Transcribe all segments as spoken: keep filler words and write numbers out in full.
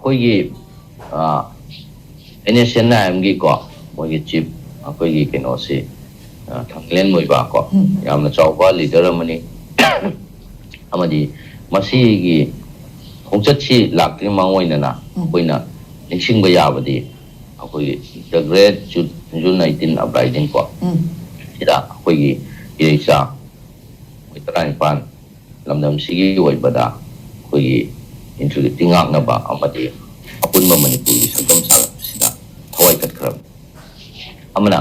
ꯑꯩꯈꯣꯏꯒꯤ and S and ꯑꯥꯏ ꯑꯦꯝꯒꯤꯀꯣ, ꯃꯣꯏꯒꯤ chief, ꯑꯩꯈꯣꯏꯒꯤ ꯀꯩꯅꯣꯁꯤ, ꯑ, ꯊꯥꯡꯂꯦꯟ ꯃꯣꯏꯕꯥ ꯀꯣ, ꯎꯝ꯫ ꯌꯥꯝꯅ ꯆꯥꯎꯕ ꯂꯤꯗꯔ ꯑꯃꯅꯤ꯫ ꯑꯃꯗꯤ ꯃꯁꯤꯒꯤ ꯈꯣꯡꯆꯠꯁꯤ ꯂꯥꯛꯇ꯭ꯔꯤꯉꯩ ꯃꯃꯥꯡ ꯑꯣꯏꯅꯅ ꯎꯝ꯫ ꯑꯩꯈꯣꯏꯅ ꯅꯤꯡꯁꯤꯡꯕ ꯌꯥꯕꯗꯤ, ꯑꯩꯈꯣꯏꯒꯤ the great Ju-, June nineteen uprising ꯀꯣ, ꯎꯝ꯫ ꯁꯤꯗ ꯑꯩꯈꯣꯏꯒꯤ ꯏꯔꯩꯆꯥ ꯃꯣꯏ ꯇꯔꯥꯅꯤꯄꯥꯟ ꯂꯝꯗꯝꯁꯤꯒꯤ ꯑꯣꯏꯕꯗ ꯑꯩꯈꯣꯏꯒꯤ integrity ꯉꯥꯛꯅꯕ ꯑꯃꯗꯤ ꯑꯄꯨꯟꯕ ꯃꯅꯤꯄꯨꯔꯒꯤ ꯁꯛꯇꯝ ꯁꯥꯒꯠꯄꯁꯤꯗ ꯊꯋꯥꯏ ꯀꯠꯈ꯭ꯔꯕꯅꯤ꯫ ꯑꯃꯅ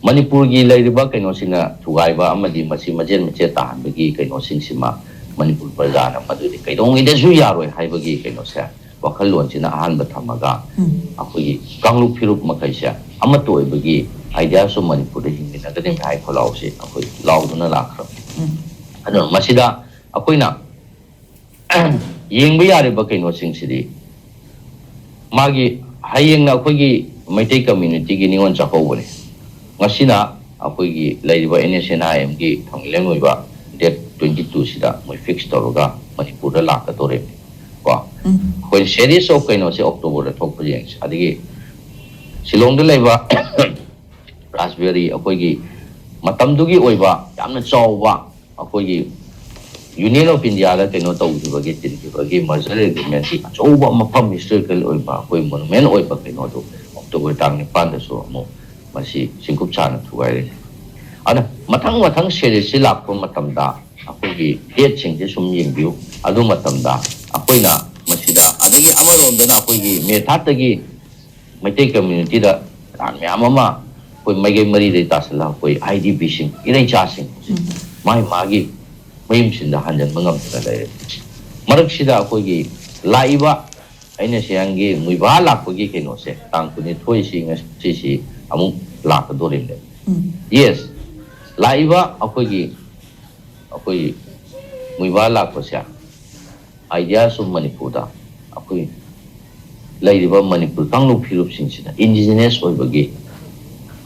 ꯃꯅꯤꯄꯨꯔꯒꯤ ꯂꯩꯔꯤꯕ ꯀꯩꯅꯣꯁꯤꯡꯅ ꯊꯨꯒꯥꯏꯕ ꯑꯃꯗꯤ ꯃꯁꯤ ꯃꯆꯦꯠ ꯃꯆꯦꯠ ꯇꯥꯍꯟꯕꯒꯤ ꯀꯩꯅꯣꯁꯤꯡꯁꯤꯃ ꯃꯅꯤꯄꯨꯔ ꯄ꯭ꯔꯖꯥꯅ ꯃꯗꯨꯗꯤ ꯀꯩꯗꯧꯉꯩꯗꯁꯨ ꯌꯥꯔꯣꯏ ꯍꯥꯏꯕꯒꯤ ꯀꯩꯅꯣꯁꯦ, ꯋꯥꯈꯜꯂꯣꯟꯁꯤꯅ ꯑꯍꯥꯟꯕ ꯊꯝꯃꯒ, ꯎꯝ꯫ ꯑꯩꯈꯣꯏꯒꯤ ꯀꯥꯡꯂꯨꯞ ꯐꯤꯔꯨꯞ ꯃꯈꯩꯁꯦ ꯑꯃꯠꯇ ꯑꯣꯏꯕꯒꯤ ideas of ꯃꯅꯤꯄꯨꯔꯗ ꯍꯤꯡꯃꯤꯟꯅꯒꯅꯤ ꯍꯥꯏ ꯈꯣꯜꯂꯥꯎꯁꯤ ꯑꯩꯈꯣꯏ ꯂꯥꯎꯗꯨꯅ ꯂꯥꯛꯈ꯭ꯔꯕꯅꯤ꯫ ꯎꯝ꯫ ꯑꯗꯨꯅ ꯃꯁꯤꯗ ꯑꯩꯈꯣꯏꯅ ꯌꯦꯡꯕ ꯌꯥꯔꯤꯕ ꯀꯩꯅꯣꯁꯤꯡꯁꯤꯗꯤ, ꯃꯥꯒꯤ ꯍꯌꯦꯡꯅ ꯑꯩꯈꯣꯏꯒꯤ ꯃꯩꯇꯩ communityꯒꯤ ꯅꯤꯉꯣꯜ ꯆꯥꯛꯀꯧꯕꯅꯤ꯫ ꯉꯁꯤꯅ ꯑꯩꯈꯣꯏꯒꯤ ꯂꯩꯔꯤꯕ ꯑꯦꯟ ꯑꯦꯁ ꯑꯦꯟ ꯑꯥꯏ ꯑꯦꯝꯒꯤ ꯊꯧꯔꯤ ꯂꯦꯡꯂꯣꯏꯕ date twenty twoꯁꯤꯗ ꯃꯣꯏ fix ꯇꯧꯔꯒ ꯃꯅꯤꯄꯨꯔꯗ ꯂꯥꯛꯀꯗꯧꯔꯤꯕꯅꯤ ꯀꯣ꯫ ꯎꯝ꯫ ꯑꯩꯈꯣꯏ series of ꯀꯩꯅꯣꯁꯦ Octoberꯗ ꯊꯣꯛꯄ ꯌꯦꯡꯁꯤ꯫ ꯑꯗꯒꯤ ꯁꯤꯂꯣꯡꯗ ꯂꯩꯕ ꯔꯥꯁꯕꯦꯔꯤ ꯑꯩꯈꯣꯏꯒꯤ ꯃꯇꯝꯗꯨꯒꯤ ꯑꯣꯏꯕ ꯌꯥꯝꯅ ꯆꯥꯎꯕ ꯑꯩꯈꯣꯏꯒꯤ Union of Indiaꯗ ꯀꯩꯅꯣ ꯇꯧꯈꯤꯕꯒꯤ, ꯇꯤꯟꯈꯤꯕꯒꯤ merger agreementꯀꯤ ꯑꯆꯧꯕ ꯃꯐꯝ, historical ꯑꯣꯏꯕ ꯑꯩꯈꯣꯏ monument ꯑꯣꯏꯕ ꯀꯩꯅꯣꯗꯨ October ꯇꯥꯡ ꯅꯤꯄꯥꯟꯗꯁꯨ ꯑꯃꯨꯛ ꯃꯁꯤ ꯆꯤꯡꯀꯨꯞ ꯁꯥꯅ ꯊꯨꯒꯥꯏꯔꯤꯅꯤ꯫ ꯑꯗ ꯃꯊꯪ ꯃꯊꯪ seriesꯁꯤ ꯂꯥꯛꯄ ꯃꯇꯝꯗ ꯑꯩꯈꯣꯏꯒꯤ dateꯁꯤꯡꯁꯦ ꯁꯨꯝ ꯌꯦꯡꯕꯤꯌꯨ꯫ ꯑꯗꯨ ꯃꯇꯝꯗ ꯑꯩꯈꯣꯏꯅ ꯃꯁꯤꯗ, ꯑꯗꯒꯤ ꯑꯃꯔꯣꯝꯗꯅ ꯑꯩꯈꯣꯏꯒꯤ May third ꯃꯩꯇꯩ communityꯗ ꯂꯥꯟ ꯃꯌꯥꯝ ꯑꯃ, ꯑꯩꯈꯣꯏ ꯃꯥꯏꯀꯩ ꯃꯔꯤꯗꯩ ꯇꯥꯁꯤꯜꯂꯒ ꯑꯩꯈꯣꯏ IDPꯁꯤꯡ, ꯏꯔꯩꯆꯥꯁꯤꯡ ꯎꯝ꯫ ꯃꯥꯒꯤ ꯃꯥꯒꯤ ꯃꯌꯨꯝꯁꯤꯡꯗ ꯍꯟꯖꯤꯟꯕ ꯉꯝꯗꯅ ꯂꯩꯔꯦ꯫ ꯃꯔꯛꯁꯤꯗ ꯑꯩꯈꯣꯏꯒꯤ ꯂꯥꯛꯏꯕ ꯑꯩꯅ ꯁꯤꯌꯥꯡꯒꯤ ꯃꯨꯏꯕꯥ ꯂꯥꯛꯄꯒꯤ ꯀꯩꯅꯣꯁꯦ, ꯇꯥꯡ ꯀꯨꯟꯅꯤꯊꯣꯏꯁꯤ, ꯉꯁꯤꯁꯤ ꯑꯃꯨꯛ ꯂꯥꯛꯀꯗꯣꯔꯤꯕꯅꯦ꯫ ꯎꯝ꯫ Yes, ꯂꯥꯛꯏꯕ ꯑꯩꯈꯣꯏꯒꯤ, ꯑꯩꯈꯣꯏꯒꯤ ꯃꯨꯏꯕꯥ ꯂꯥꯛꯄꯁꯦ, ideas of ꯃꯅꯤꯄꯨꯔꯗ ꯑꯩꯈꯣꯏ ꯂꯩꯔꯤꯕ ꯃꯅꯤꯄꯨꯔ ꯀꯥꯡꯂꯨꯞ ꯐꯤꯔꯨꯞꯁꯤꯡꯁꯤꯗ indigenous ꯑꯣꯏꯕꯒꯤ,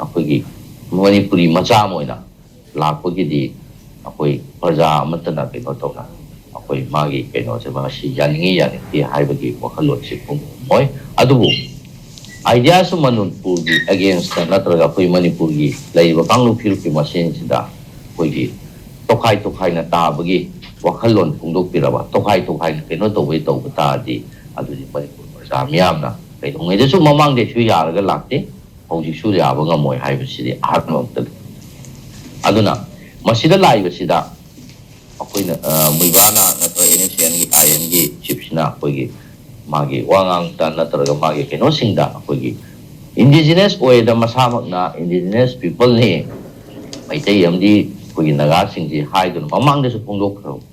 ꯑꯩꯈꯣꯏꯒꯤ ꯃꯅꯤꯄꯨꯔꯤ ꯃꯆꯥ ꯑꯃ ꯑꯣꯏꯅ ꯂꯥꯛꯄꯒꯤꯗꯤ ꯑꯩꯈꯣꯏ ꯄ꯭ꯔꯖꯥ ꯑꯃꯠꯇꯅ ꯀꯩꯅꯣ ꯇꯧꯅ, ꯑꯩꯈꯣꯏ ꯃꯥꯒꯤ ꯀꯩꯅꯣꯁꯦ, ꯃꯁꯤ ꯌꯥꯅꯤꯡꯉꯤ ꯌꯥꯅꯤꯡꯗꯦ ꯍꯥꯏꯕꯒꯤ ꯋꯥꯈꯜꯂꯣꯟꯁꯦ ꯐꯣꯡꯗꯣꯛꯂꯝꯃꯣꯏ꯫ ꯑꯗꯨꯕꯨ ideaꯁꯨ ꯃꯅꯤꯄꯨꯔꯒꯤ againstꯇ ꯅꯠꯇ꯭ꯔꯒ ꯑꯩꯈꯣꯏ ꯃꯅꯤꯄꯨꯔꯒꯤ ꯂꯩꯔꯤꯕ ꯀꯥꯡꯂꯨꯞ ꯐꯤꯔꯨꯞꯀꯤ ꯃꯁꯦꯟꯁꯤꯗ ꯑꯩꯈꯣꯏꯒꯤ ꯇꯣꯈꯥꯏ ꯇꯣꯈꯥꯏꯅ ꯇꯥꯕꯒꯤ ꯋꯥꯈꯜꯂꯣꯟ ꯐꯣꯡꯗꯣꯛꯄꯤꯔꯕ, ꯇꯣꯈꯥꯏ ꯇꯣꯈꯥꯏꯅ ꯀꯩꯅꯣ ꯇꯧꯕꯩ ꯇꯧꯕ ꯇꯥꯔꯗꯤ, ꯑꯗꯨꯗꯤ ꯃꯅꯤꯄꯨꯔ ꯄ꯭ꯔꯖꯥ ꯃꯤꯌꯥꯝꯅ ꯀꯩꯗꯧꯉꯩꯗꯁꯨ, ꯃꯃꯥꯡꯗꯩꯁꯨ ꯌꯥꯔꯒ ꯂꯥꯛꯇꯦ, ꯍꯧꯖꯤꯛꯁꯨ ꯌꯥꯕ ꯉꯝꯃꯣꯏ ꯍꯥꯏꯕꯁꯤꯗꯤ ꯑꯍꯥꯟꯕ ꯑꯃꯇ ꯂꯩ꯫ ꯑꯗꯨꯅ ꯃꯁꯤꯗ ꯂꯥꯛꯏꯕꯁꯤꯗ ꯑꯩꯈꯣꯏꯅ, ꯑ, ꯃꯨꯏꯕꯥꯅ ꯅꯠꯇ꯭ꯔꯒ NSCNꯒꯤ, IMꯒꯤ chiefꯁꯤꯅ ꯑꯩꯈꯣꯏꯒꯤ ꯃꯥꯒꯤ ꯋꯥꯉꯥꯡꯗ ꯅꯠꯇ꯭ꯔꯒ ꯃꯥꯒꯤ ꯀꯩꯅꯣꯁꯤꯡꯗ ꯑꯩꯈꯣꯏꯒꯤ indigenous ꯑꯣꯏꯗ ꯃꯁꯥꯃꯛꯅ indigenous peopleꯅꯤ, ꯃꯩꯇꯩ ꯑꯃꯗꯤ ꯑꯩꯈꯣꯏꯒꯤ ꯅꯥꯒꯥꯁꯤꯡꯁꯤ ꯍꯥꯏꯗꯨꯅ ꯃꯃꯥꯡꯗꯁꯨ ꯐꯣꯡꯗꯣꯛꯈ꯭ꯔꯕꯅꯤ꯫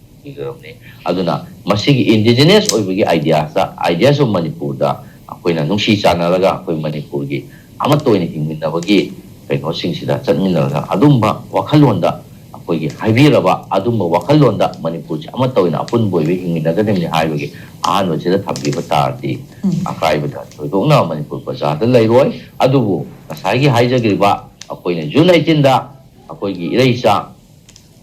ꯑꯗꯨꯅ ꯃꯁꯤꯒꯤ indigenous ꯑꯣꯏꯕꯒꯤ ideaꯁꯇ, ideas of ꯃꯅꯤꯄꯨꯔꯗ ꯑꯩꯈꯣꯏꯅ ꯅꯨꯡꯁꯤ ꯆꯥꯟꯅꯔꯒ ꯑꯩꯈꯣꯏ ꯃꯅꯤꯄꯨꯔꯒꯤ ꯑꯃꯠꯇ ꯑꯣꯏꯅ ꯍꯤꯡꯃꯤꯟꯅꯕꯒꯤ ꯀꯩꯅꯣꯁꯤꯡꯁꯤꯗ ꯆꯠꯃꯤꯟꯅꯔꯒ ꯑꯗꯨꯝꯕ ꯋꯥꯈꯜꯂꯣꯟꯗ ꯑꯩꯈꯣꯏꯒꯤ ꯍꯥꯏꯕꯤꯔꯕ ꯑꯗꯨꯝꯕ ꯋꯥꯈꯜꯂꯣꯟꯗ ꯃꯅꯤꯄꯨꯔꯁꯦ ꯑꯃꯠꯇ ꯑꯣꯏꯅ ꯑꯄꯨꯟꯕ ꯑꯣꯏꯕ ꯍꯤꯡꯃꯤꯟꯅꯒꯗꯕꯅꯤ ꯍꯥꯏꯕꯒꯤ ꯑꯍꯥꯟꯕꯁꯤꯗ ꯊꯝꯕꯤꯕ ꯇꯥꯔꯗꯤ, ꯎꯝ꯫ ꯑꯀꯥꯏꯕꯗ ꯊꯣꯏꯗꯣꯛꯅ ꯃꯅꯤꯄꯨꯔ ꯄ꯭ꯔꯖꯥꯗ ꯂꯩꯔꯣꯏ꯫ ꯑꯗꯨꯕꯨ ꯉꯁꯥꯏꯒꯤ ꯍꯥꯏꯖꯈ꯭ꯔꯤꯕ ꯑꯩꯈꯣꯏꯅ June eighteenꯗ ꯑꯩꯈꯣꯏꯒꯤ ꯏꯔꯩꯆꯥ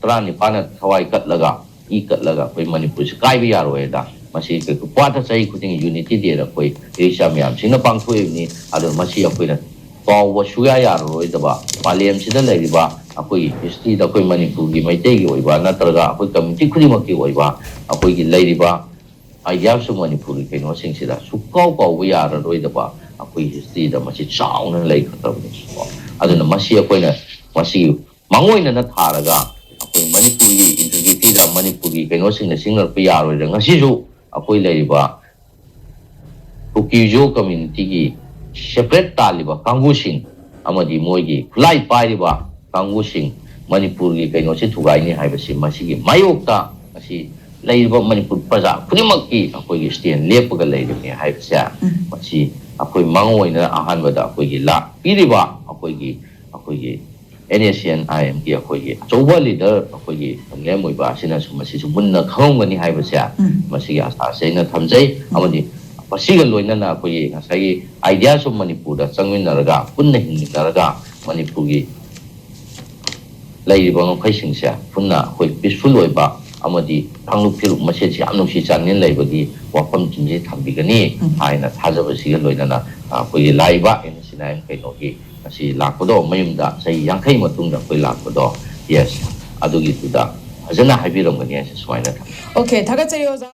ꯇꯔꯥꯅꯤꯄꯥꯟꯅ ꯊꯋꯥꯏ ꯀꯠꯂꯒ, ꯏ ꯀꯠꯂꯒ ꯑꯩꯈꯣꯏ ꯃꯅꯤꯄꯨꯔꯁꯤ ꯀꯥꯏꯕ ꯌꯥꯔꯣꯏꯗ꯫ ꯃꯁꯤ ꯀ꯭ꯋꯥꯇ ꯆꯍꯤ ꯈꯨꯗꯤꯡꯒꯤ unity dayꯗ ꯑꯩꯈꯣꯏ ꯏꯔꯩꯆꯥ ꯃꯌꯥꯝꯁꯤꯡꯅ ꯄꯥꯡꯊꯣꯛꯏꯕꯅꯤ꯫ ꯑꯗꯨ ꯃꯁꯤ ꯑꯩꯈꯣꯏꯅ ꯀꯥꯎꯕ ꯁꯨꯡꯌꯥ ꯌꯥꯔꯔꯣꯏꯗꯕ, ꯃꯥꯂꯦꯝꯁꯤꯗ ꯂꯩꯔꯤꯕ ꯑꯩꯈꯣꯏꯒꯤ historyꯗ ꯑꯩꯈꯣꯏ ꯃꯅꯤꯄꯨꯔꯒꯤ ꯃꯩꯇꯩꯒꯤ ꯑꯣꯏꯕ ꯅꯠꯇ꯭ꯔꯒ ꯑꯩꯈꯣꯏ community ꯈꯨꯗꯤꯡꯃꯛꯀꯤ ꯑꯣꯏꯕ ꯑꯩꯈꯣꯏꯒꯤ ꯂꯩꯔꯤꯕ ideas of ꯃꯅꯤꯄꯨꯔꯒꯤ ꯀꯩꯅꯣꯁꯤꯡꯁꯤꯗ ꯁꯨꯛꯀꯥꯎ ꯀꯥꯎꯕ ꯌꯥꯔꯔꯣꯏꯗꯕ ꯑꯩꯈꯣꯏ historyꯗ ꯃꯁꯤ ꯆꯥꯎꯅ ꯂꯩꯈ꯭ꯔꯕꯅꯤ꯫ ꯑꯗꯨꯅ ꯃꯁꯤ ꯑꯩꯈꯣꯏꯅ ꯃꯁꯤ ꯃꯥꯡꯑꯣꯏꯅꯅ ꯊꯥꯔꯒ ꯑꯩꯈꯣꯏ ꯃꯅꯤꯄꯨꯔꯒꯤ integrityꯗ ꯃꯅꯤꯄꯨꯔꯒꯤ ꯀꯩꯅꯣꯁꯤꯡꯅ ꯁꯤꯡꯅꯔꯛꯄ ꯌꯥꯔꯣꯏꯗ꯫ ꯉꯁꯤꯁꯨ ꯑꯩꯈꯣꯏ ꯂꯩꯔꯤꯕ ꯀꯨꯀꯤ-ꯖꯣ communityꯒꯤ separate ꯇꯥꯜꯂꯤꯕ ꯀꯥꯡꯕꯨꯁꯤꯡ ꯑꯃꯗꯤ ꯃꯣꯏꯒꯤ ꯈꯨꯠꯂꯥꯏ ꯄꯥꯏꯔꯤꯕ ꯀꯥꯡꯕꯨꯁꯤꯡ ꯃꯅꯤꯄꯨꯔꯒꯤ ꯀꯩꯅꯣꯁꯤ ꯊꯨꯒꯥꯏꯅꯤ ꯍꯥꯏꯕꯁꯤ ꯃꯁꯤꯒꯤ ꯃꯥꯌꯣꯛꯇ ꯉꯁꯤ ꯂꯩꯔꯤꯕ ꯃꯅꯤꯄꯨꯔ ꯄ꯭ꯔꯖꯥ ꯈꯨꯗꯤꯡꯃꯛꯀꯤ ꯑꯩꯈꯣꯏꯒꯤ stand ꯂꯦꯞꯄꯒ ꯂꯩꯔꯤꯕꯅꯤ ꯍꯥꯏꯕꯁꯦ ꯎꯝ꯫ ꯃꯁꯤ ꯑꯩꯈꯣꯏ ꯃꯥꯡꯑꯣꯏꯅꯅ ꯑꯍꯥꯟꯕꯗ ꯑꯩꯈꯣꯏꯒꯤ ꯂꯥꯛꯄꯤꯔꯤꯕ ꯑꯩꯈꯣꯏꯒꯤ, ꯑꯩꯈꯣꯏꯒꯤ NSCN IMꯒꯤ ꯑꯩꯈꯣꯏꯒꯤ ꯑꯆꯧꯕ leader ꯑꯩꯈꯣꯏꯒꯤ ꯅꯣꯡꯂꯦꯝ ꯑꯣꯏꯕ ꯑꯁꯤꯅꯁꯨ ꯃꯁꯤꯁꯨ ꯃꯨꯟꯅ ꯈꯪꯉꯝꯒꯅꯤ ꯍꯥꯏꯕꯁꯦ ꯎꯝ꯫ ꯃꯁꯤꯒꯤ ꯑꯥꯁꯥꯁꯦ ꯑꯩꯅ ꯊꯝꯖꯩ꯫ ꯎꯝ꯫ ꯑꯃꯗꯤ ꯃꯁꯤꯒ ꯂꯣꯏꯅꯅ ꯑꯩꯈꯣꯏꯒꯤ ꯉꯁꯥꯏꯒꯤ ideas of ꯃꯅꯤꯄꯨꯔꯗ ꯆꯪꯃꯤꯟꯅꯔꯒ, ꯄꯨꯟꯅ ꯍꯤꯡꯃꯤꯟꯅꯔꯒ ꯃꯅꯤꯄꯨꯔꯒꯤ ꯂꯩꯔꯤꯕ ꯉꯝꯈꯩꯁꯤꯡꯁꯦ ꯄꯨꯟꯅ ꯑꯩꯈꯣꯏ peaceful ꯑꯣꯏꯕ ꯑꯃꯗꯤ ꯀꯥꯡꯂꯨꯞ ꯐꯤꯔꯨꯞ ꯃꯁꯦꯟꯁꯤ ꯌꯥꯝ ꯅꯨꯡꯁꯤ ꯆꯥꯟꯅꯅ ꯂꯩꯕꯒꯤ ꯋꯥꯐꯝꯁꯤꯡꯁꯤ ꯊꯝꯕꯤꯒꯅꯤ ꯎꯝ꯫ ꯍꯥꯏꯅ ꯊꯥꯖꯕꯁꯤꯒ ꯂꯣꯏꯅꯅ, ꯑ, ꯑꯩꯈꯣꯏꯒꯤ ꯂꯥꯛꯏꯕ ꯑꯦꯟ ꯑꯦꯁ ꯁꯤ ꯅꯥꯏꯟ ꯀꯩꯅꯣꯒꯤ ꯉꯁꯤ ꯂꯥꯛꯄꯗꯣ, ꯃꯌꯨꯝꯗ ꯆꯍꯤ ꯌꯥꯡꯈꯩ ꯃꯇꯨꯡꯗ ꯑꯩꯈꯣꯏ ꯂꯥꯛꯄꯗꯣ, ꯌꯦꯁ, ꯑꯗꯨꯒꯤꯗꯨꯗ ꯐꯖꯅ ꯍꯥꯏꯕꯤꯔꯝꯒꯅꯤ ꯍꯥꯏꯁꯦ ꯁꯨꯃꯥꯏꯅ ꯊꯝꯖꯒꯦ꯫ ꯑꯣꯀꯦ, ꯊꯥꯒꯠꯆꯔꯤ ꯑꯣꯖꯥ꯫